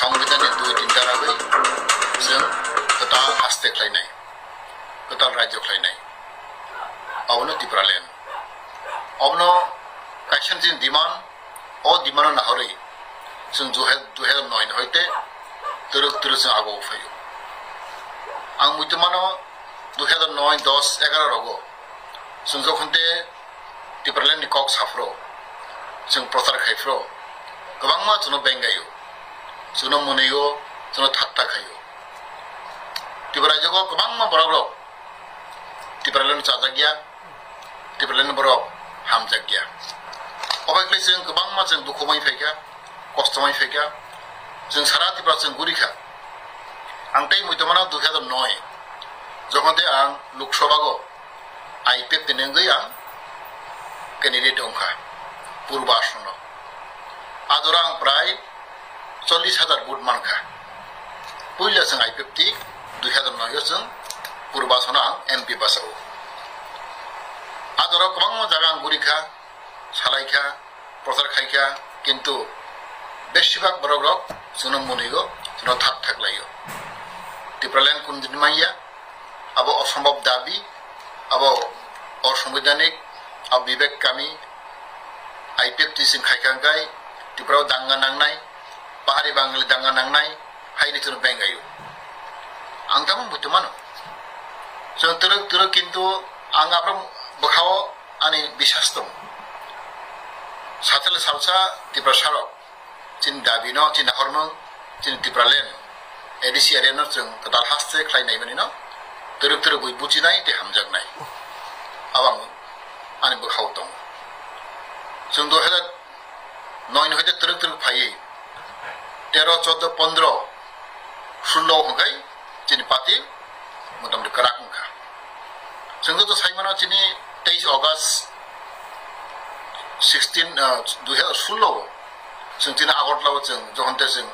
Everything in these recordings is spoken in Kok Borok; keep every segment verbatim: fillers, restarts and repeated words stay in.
Songbidanni dui tin taragwi chwng kwtal haste khlainai, kwtal rajyo khlainai, abono Tipraland. Abono kaisa chini demand, o demand-no nahorwi chwng dui hazar noi hoite twrwk twrwk chwng ago phaio. Ang muitu mano dui hazar noi, dos, egaroh rogo chwng jokhon te Tipraland ni kok saphro, chwng prochar khaiphro, kwbangma chwngno bengaio, chwngno mwnwio, chwngno thatta khaio. Tipra rajyo o kwbangma borok rok Tipraland chajakya, Tipraland borok hamjakya. Obai khlai chwng kwbangma chwng dukhu mai phaikha, kosto mai phaikha, chwng sara Tipra chwng gurikha. Ang tei muitu mano dui hazar noi, jokhon te ang Lok Sabha o I P F T ni wngwi ang candidate wngkha Purba Asono. Adoro ang prai chollish hazar vote mankha. Puila chwng I P F T dui hazar noi o chwng Purba Asono ang M P bachao. Adoro kwbangma jaga ang gurikha, salaikha, prochar khaikha, kintu besibak borok rok chwngno mwnwio, chwngno thak thak laio. Tipraland kun din manya, abo osombob dabi, abo osombidanik, abo bibek kami, I P F T sing khaikha hwnkhe Tripura o danga nangnai, pahari Bangali danga nangnai, haini chwngno bengaio. Ang tamo muitu mano. Chwng twrwk twrwk kintu ang abo bwkhao ani bisas tongo. Sachal salsa Tiprasa rok chini dabi no, chini nahormung, chini Tipraland, A D C area no chwng kwtal haste khlai nai mani no, twrwk twrwk bui buchinai tei hamjaknai. Abo ang ani bwkhao tongo. Chwng dui hazar noi no hoite twrwk twrwk phaiwi tero, choddo, pondro, sullo hwnkhe chini party motamoti kwrak wngkha. Chwng joto sai mano chini teis August sixteen, ah, dui hazar sullo o chwng chini Agartala o chwng jokhon te chwng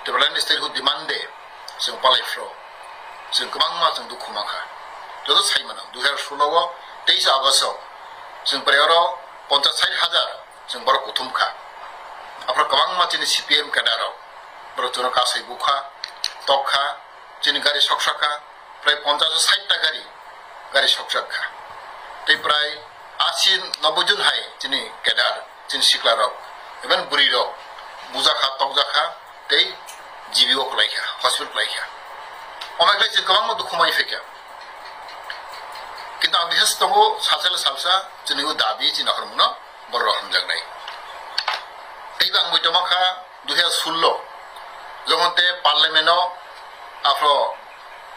Tipraland statehood demand day chwng palai phro, chwng kwbangma chwng dukhu mankha. Joto sai mano dui hazar sullo o teis August o chwng prai oro ponchas sait hajar chwng borok kuthum kha. Aphro kwbangma chini C P M cadre rok borok chwngno kasai bukha, tok kha, chini gari soksa kha, prai ponchas sait ta gari, gari soksa kha. Tei prai asi nobboi jon hai chini cadre, chini sikla rok, even bwrwi rok buja kha, tokja kha, tei G B O kwlai kha, hospital kwlai kha. Omo khlai chwng kwbangma dukhu mai phaikha. Kintu ang bihas tongo, salsa le salsa, chini o dabi, chini nahormung no borok rok hamjaknai. Tei bang bui tongma kha dui hazar sullo, jokhon te parliament o aphro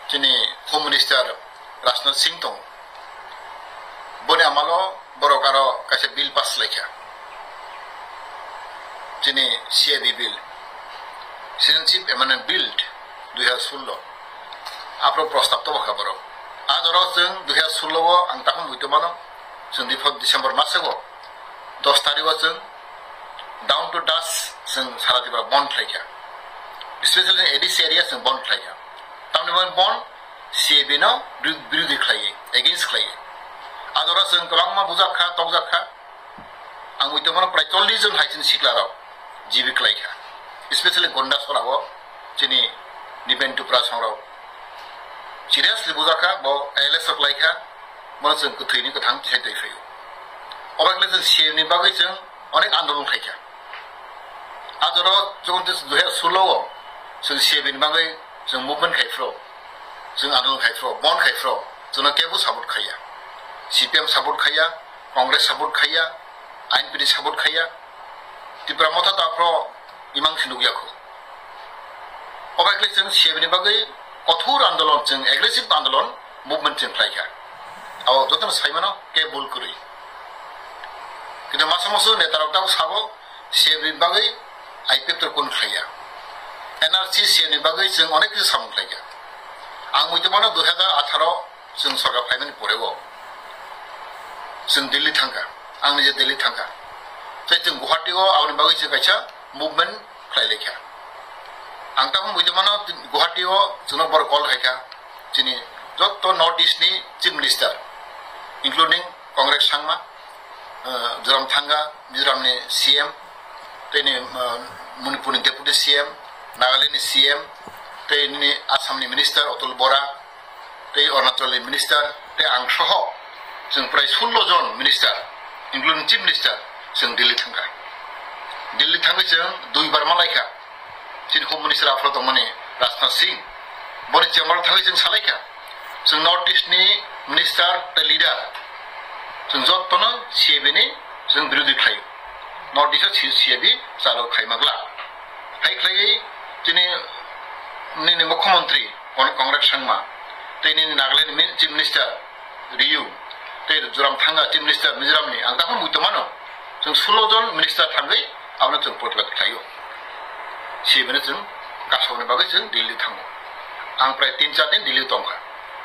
chini Home Minister Rajnath Singh tongo. Boni amalo borok aro kaisa bill pass khlaikha. Chini C A B bill, Citizenship Amendment Bill dui hazar sullo. Aphro prostab to bakha borok. A jora chwng dui hazar sullo o ang takhum bui tongmano, chwng dipho December masego dos tarikh o chwng down to dust chwng sara Tripura bond khlaikha. Especially A D C area chwng bond khlaikha. Tamni bagwi bond C A B no biri-, birodhi khlaiwi, against khlaiwi. A jora chwng kwbangma bujakha, tokjakha. Ang ui tongmano prai chollish jon hai chini sikla rok G B kwlai kha. Especially Gondasora o chini Nipen Tripura song rok seriously bujak kha, bo A L S rok lai kha, bono chwng kwthwi ni kwthang tisai twi phaio. Obo khle chwng C A A ni bagwi chwng onek andolon khai kha. A jora chwng dui hazar sullo o chwng C A A ni bagwi chwng movement khai phro, chwng andolon khai phro, bond khai phro, chwngno kebo support khaiya. C P M support khaiya, Congress support khaiya, I N P ni support khaiya, Tipra Motha to aphro imang khe nukya kho. Obo khle chwng C A A ni bagwi kothor andolon, chwng aggressive andolon, movement chwng khlai kha. Abo jotono sai mano khe bul kwrwi. Kintu masa musu neta rok tabuk sabo C A A ni bagwi I P F T rok kun khlaiya. N R C C A A ni bagwi chwng onek kisa samung khlai kha. Ang muitu mano dui hazar atharo chwng sorkar phaimani poreo chwng Delhi thangkha, ang nije Delhi thangkha. Tei chwng Guwahati o aboni bagwi chwng kaisa movement khlai laikha. Ang tabuk buidwmano Guwahati o chwngno borok call khaikha, chini jotto North East ni Chief Minister, including Congress sangma, eh, Zoram Thanga, Mizoram ni C M, tei ni, eh, Manipur ni Deputy C M, Nagaland ni C M, tei nini Assam ni minister Atul Bora, tei Arunachal ni minister, tei ang soho chwng prai sullo jon minister, including chief minister, chwng Delhi thangkha. Delhi thangwi chwng duibar malaikha. Chini home minister aphro tongmani Rajnath Singh, boni chamber thangwi chwng salaikha. Chwng North East ni minister tei leader, chwng jottono C A B ni chwng birodhi khlaio. North East o C-, C A B chalo khaima glak. Hai khlaiwi chini nini mukhyamantri Kon-, Conrad Sangma, tei nini Nagaland ni min-, chief minister Ryu, tei Zoram Thanga, chief minister Mizoram ni, ang tamo muitomano. Chwng sullo jon minister thangwi abono chwng protibad khlaio. C A B no chwng kasokni bagwi chwng Delhi thango. Ang prai tin char din Delhi tongkha.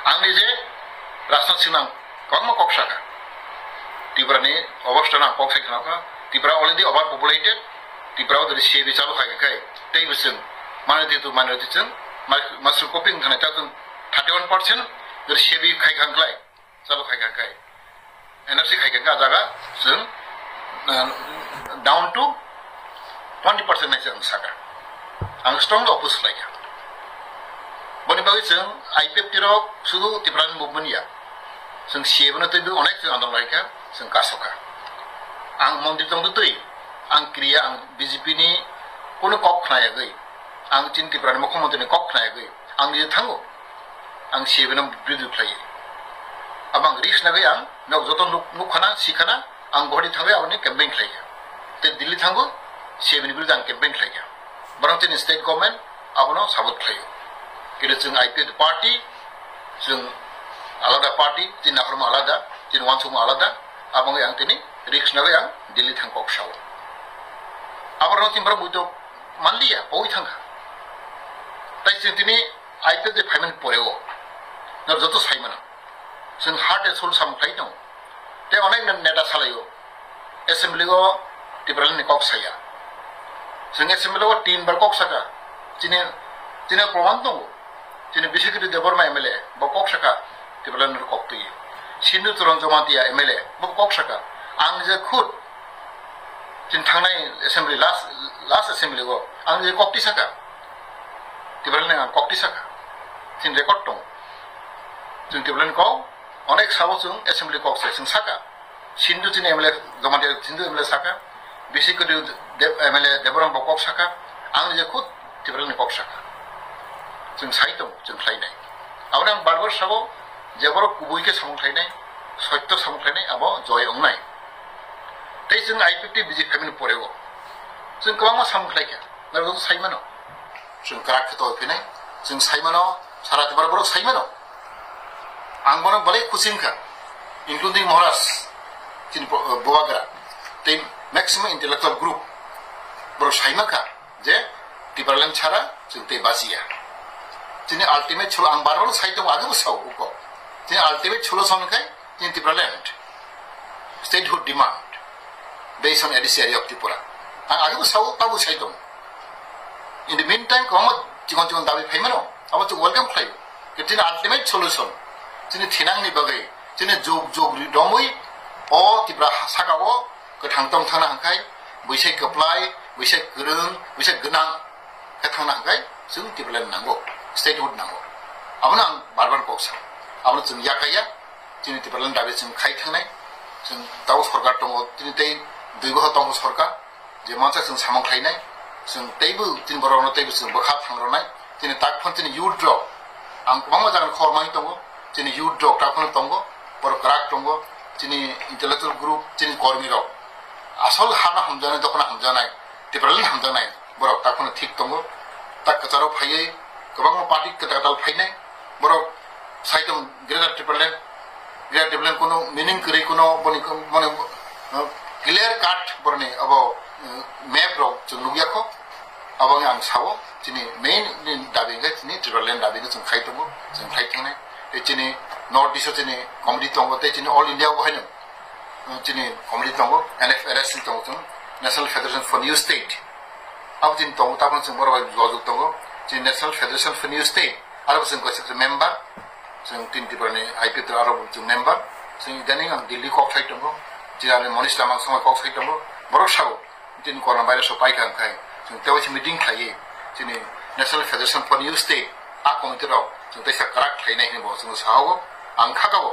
Ang nije Rajnath Singh ang kwbangma kok sakha. Tripura ni obostha no ang kok sai khna kha. Tripura already overpopulated. Tripura o dori C A B chalo khai khai. Tei bising minority to minority chwng mas-, master copying thani ta chwng thirty one percent dori C A B khai khang klai. Chalo khai khang khai. N R C khai khang kha jaga chwng, uh, down to twenty percent nai chwng sakha. Ang strong oppose khlai kha. Boni bagwi chwng I P F T rok sudu Tipraland movement ya. Chwng C A B no twibo onek chwng andolon lai kha, chwng kasokha. Ang mondir tong twi, ang kriya, ang B J P ni kono kok khnayagwi, ang chini Tiprani mukhyamantri ni kok khnayagwi, ang nije thango, ang C A B no birodhi khlaiwi. Abo ang risk nagwi ang nok joto nuk-, nukhana, sikhana, ang Guwahati thangwi aboni campaign khlaikha. Tei Delhi thangbo C A B ni birodhi ang campaign khlaikha. Borok chini state government abono support khlaio. Kile chwng I P F T party, chwng alada party, chini naharma alada, chini uansukma alada, aboni ang tini risk nagwi ang Delhi thang kok sao. Aborok chini borok buito manliya, pawi thangkha. Tai chwng tini I P F T phaimani poreo, nor joto saimano. Chwng heart and soul samung khlai tongo. Tei onek neta salaio. Assembly o Tipraland ni kok saya. Chwng assembly o tin bar kok saka. Chini, chini proman tongo. Chini Bishikri Debbarma M L A bo kok saka. Tipraland ni kok twi. Sindhu Charan Jamatia M L A bo kok saka. Ang je khud chini thangnai assembly last, last assembly o ang je kok twi saka. Tipraland ni ang kok twi saka. Chini record tongo. Chwng Tipraland kok onek sabo chwng assembly kok se chwng saka. Sindhu chini M L A, Jamatia Sindhu M L A saka, Bishikri Deb-, M L A Debbarma bo kok saka, ang je khud Tipraland ni kok saka. Chwng sai tongo, chwng khlainai. Aboni ang bar bar sabo, je borok kubui khe samung khlainai, soitto samung khlainai, abo joy wngnai. Tei chwng I P F T B J P phaimani poreo chwng kwbangma samung khlaikha, norok sai mano. Chwng kwrak khe tongwi phinai, chwng sai mano, sara Tripura borok sai mano. Ang bono belai khusi wngkha, including Maharaj, chini bo-, Bubagra, tei maximum intellectual group borok sai mankha je Tipraland chara chwng tei bachiya. Chini ultimate solo ang bar bar sai tongo, agebo sao uko. Chini ultimate solution khe chini Tipraland statehood demand based on A D C area of Tripura. Ang agebo sao, tabo sai tongo. In the meantime, kwbangma chikon chikon dabi phaimano, abo chwng welcome khlaio. Khe chini ultimate solution, chini thinangni bagwi, chini jug jug ri-, romwi o Tripura ha-, saka o kwthang tong thangna hwnkhai, buisai kwplai, buisai kwrwng, buisai gwnang khe thangna hwnkhai, chwng Tipraland nango, statehood nango. Abono ang bar bar kok sa. Abono chwng yakaya, chini Tipraland dabi chwng khai thangnai, chwng tabo sorkar tongo, chini tei dui bohor tongo sorkar. Je mansa chwng samung khlainai, chwng teibo chini borokno teibo chwng bwkha thangrwnai. Chini tak phano chini youth rok, ang kwbangma jagani khobor manwi tongo, chini youth rok tak phano tongo, borok kwrak tongo, chini intellectual group, chini kormi rok. Asol hano hamjaknai, dophano hamjaknai, Tipraland hamjaknai, borok tak phano thik tongo. Tak kwcharo phaiwi kwbangma party kwtal kwtal phainai, borok sai tong Greater Tipraland, Greater Tipraland kuno meaning kwrwi kuno boni, boni, uh, clear cut boroni abo, uh, map rok chwng nukya kho. Abo wngkha ang sao chini main ni dabi wngkha chini Tipraland dabi no chwng khai tongo, chwng khai thangnai. Tei chini North East o chini committee tongo, tei chini All India o haino, uh, chini committee tongo, N F R S C tongo chwng, National Federation for New State. Abo chini tongo, tabukno chwng borok bai jogajog tongo. Chini National Federation for New State, aro chwng kaisa member, chwng tin Tripura ni I P F T aro chwng member. Chwng idaning ang Delhi kok sai tongo, chini ani Monish Lamang songwi kok sai tongo. Borok sabo, chini corona virus rok paikha hwnkhai, chwng teibo se meeting khlaiwi, chini National Federation for New State, a committee rok chwng teisa kwrak khlainai hinwi bo chwng sago. Ang khakabo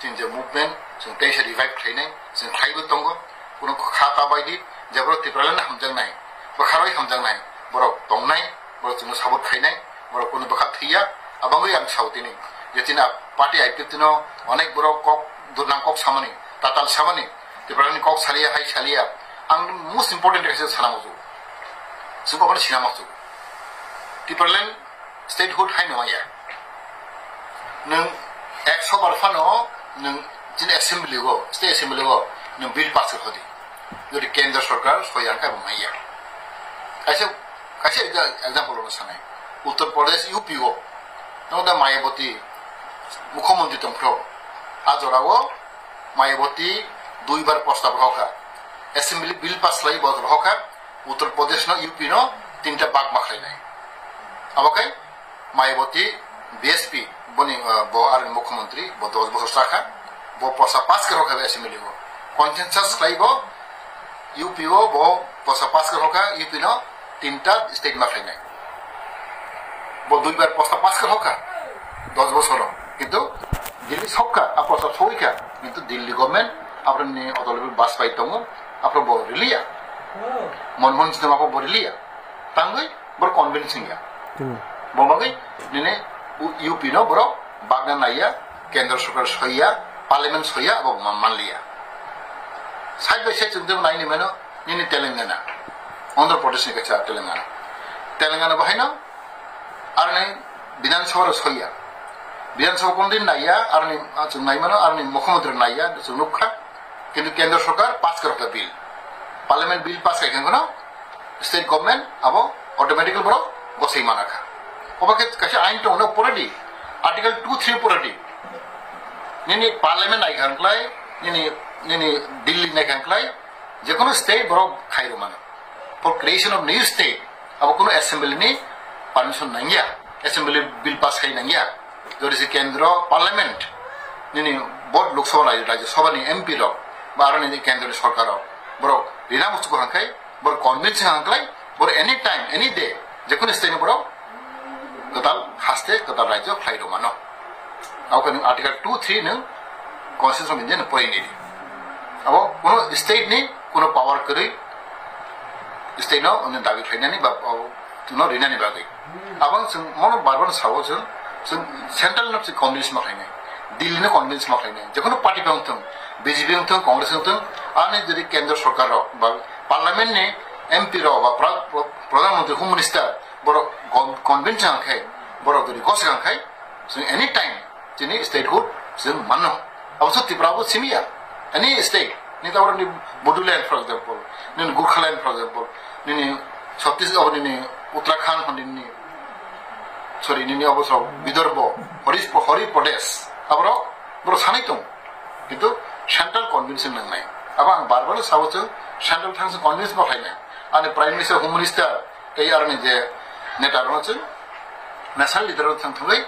chwng je movement chwng teisa revive khlainai, chwng khlaibo tongo. Kuno kha ta bai di, je borok Tipraland hamjaknai, bwkharoi hamjaknai, borok tongnai, borok chwngno support khlainai, borok kunu bwkha thwiya. Abangwi ang sao tini, je chini a party I P F T no onek borok kok durnang kok samani, tatal samani, Tiprani kok saliya, hai saliya. Ang most important kaisa sana muchungo. Chwng obono sina muchungo. Tipraland statehood hai no ya. Nwng ekso bar phano nwng chini assembly o, state assembly o nwng bill pass kha di. Jodi kendra sarkar soi ang kha bo maya. Kaisa, kaisa exa-, example no sanai. Uttar Pradesh U P o. Nwng da Mayawati mukhyamantri tongphro. A jora o Mayawati duibar prostab rokha. Assembly bill pass lai bo rokha. Uttar Pradesh no U P no tinta bag ma khlainai. Abo khai Mayawati B S P boni, uh, bo aroni mukhyamantri bo dos bosor chakha. Bo prosa pass khe rokha assembly o. Consensus khlai bo U P o bo prosa pass khe rokha U P no tinta state ma khlainai. Bo duibar prosa pass khe rokha dos bosoro. Kintu Delhi sokha, a prosa sokha. Kintu Delhi government abroni auto level bus pai tongo. Apro bo riliya. Manmohan Singh abo bo riliya. Tangwi bor convincing ya. Hmm. Bo bagwi nini U-, U P no borok bagna naiya, kendra sarkar soiya, parliament soiya, abo man-, manliya. Side by side chwng tebo naini mano, nini Telangana, Andhra Pradesh ni kaisa Telangana. Telangana bahaino aroni Bidhan Sabha ro soiya. Bidhan Sabha kondin naiya, aroni, ah, chwng nai mano, aroni mukhyamantri naiya, chwng nukha. Kintu kendra sarkar pass khe rokha bill. Parliament bill pass khai khe kheno state government abo automatically borok gosai mana kha. Obo khe kaisa ain tongo no pore di, Article two three pore di. Nini parliament nai kha klai, nini, nini Delhi nai kha klai, je kono state borok khai rw mano. For creation of new state, abo kono assembly ni permission nangya, assembly bill pass khai nangya. Jodi se kendro parliament, nini both Lok Sabha, Rajya Sabha ni M P rok, ba aroni kendro ni sarkar rok, borok rina muchuk hangkhai, borok convince hangklai, borok any time, any day, je kono state ni borok kwtal haste, kwtal rajyo khlai rw mano. Abo khe nwng Article two three nwng Constitution of India ni porinai di. Abo kuno state ni kuno power kwrwi state no nwng dabi khlainani ba, o, no rinani bagwi. Abo chwng mono bar bar sao chwng, chwng central no chwng convince ma khlainai, Delhi no convince ma khlainai, je kono party wngthung, B J P wngthung, Congress wngthung, ani jodi kendra sarkar rok ba parliament ni M P rok ba pra-, pro-, pradhan mantri, home minister, borok con-, convince wng khe, borok jodi gosok wng khe, chwng any time chini statehood chwng manno. Abo se Tripura bo simi ya. Any state, ni ta ni Bodoland, for example, nini Gurkhaland, for example, nini Chhattisgarh, abo nini Uttarakhand, nini, sorry, nini abo so Vidarbha, Hori, Hori Pradesh, aborok, borok sanai tong. Kintu central convince nangnai. Abo ang bar bar sao chwng central thang se convince ma khlainai. Ani Prime Minister, Home Minister, tei aroni je neta rok chwng national leader rok thang thangwi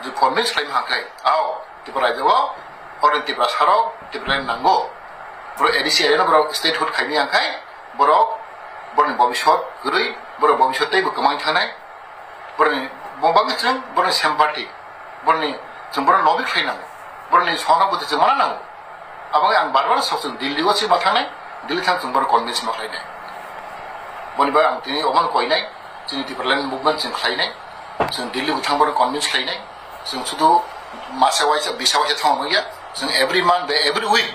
je convince khlaima hangkhai, ao Tripura rajyo o, oro Tripura sarok, Tripura nango. Borok A D C area no borok statehood khaimi hangkhai, borok, borokni bobisot kwrwi, borok bobisot teibo kwmang thangnai. Borokni bo bagwi chwng borokni sympathy, borokni chwng borokno lobby khlai nango, borokni sohna bwtwi chwng mana nango. Abo wngkha ang bar bar sok chwng Delhi o se ma thangnai, Delhi thang chwng borok convince ma khlainai. Boni bagwi ang tini omo koinai, chini Tipraland movement chwng khlainai, chwng Delhi bo thang borok convince khlainai, chwng sudu masa waisa, bisa waisa thang manya, chwng every month, every week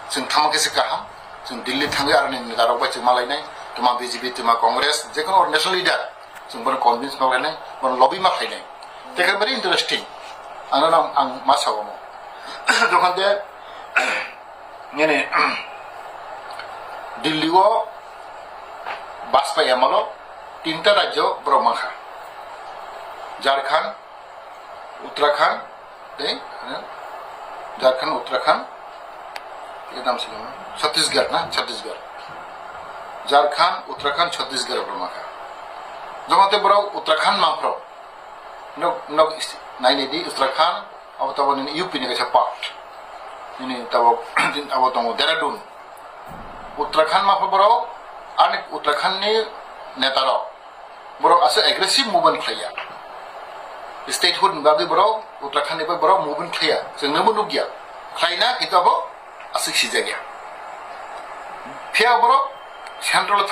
chwng thangma khe se kaham, chwng Delhi thangwi aroni neta rok bai chwng malainai, twma B J P, twma Congress, jekono national leader, chwng bono convince ma khlainai, bono lobby ma khlainai. Tei khe very interesting. Ano nang ang ma sao mo. Jokhon de nini Delhi o Bajpai amolo tinta rajyo borok mankha. Jharkhand, Uttarakhand, tei, eh, Jharkhand, Uttarakhand, tei nam sini, Chhattisgarh na, Chhattisgarh. Jharkhand, Uttarakhand, Chhattisgarh borok mankha. Jokhon tei borok Uttarakhand mangphro, nok, nok is-, nainai di Uttarakhand, abo tabo nini U P ni kaisa part. Nini tabo, abo tongo Dehradun. Uttarakhand mangphro borok, ani Uttarakhand ni neta rok. Borok aswk aggressive movement khlaiya. Statehood ni bagwi borok, Uttarakhand ni bagwi borok movement khlaiya. Chwng nungbo nukya. Khlaina khe abo aswk sijakya. Phiya borok central o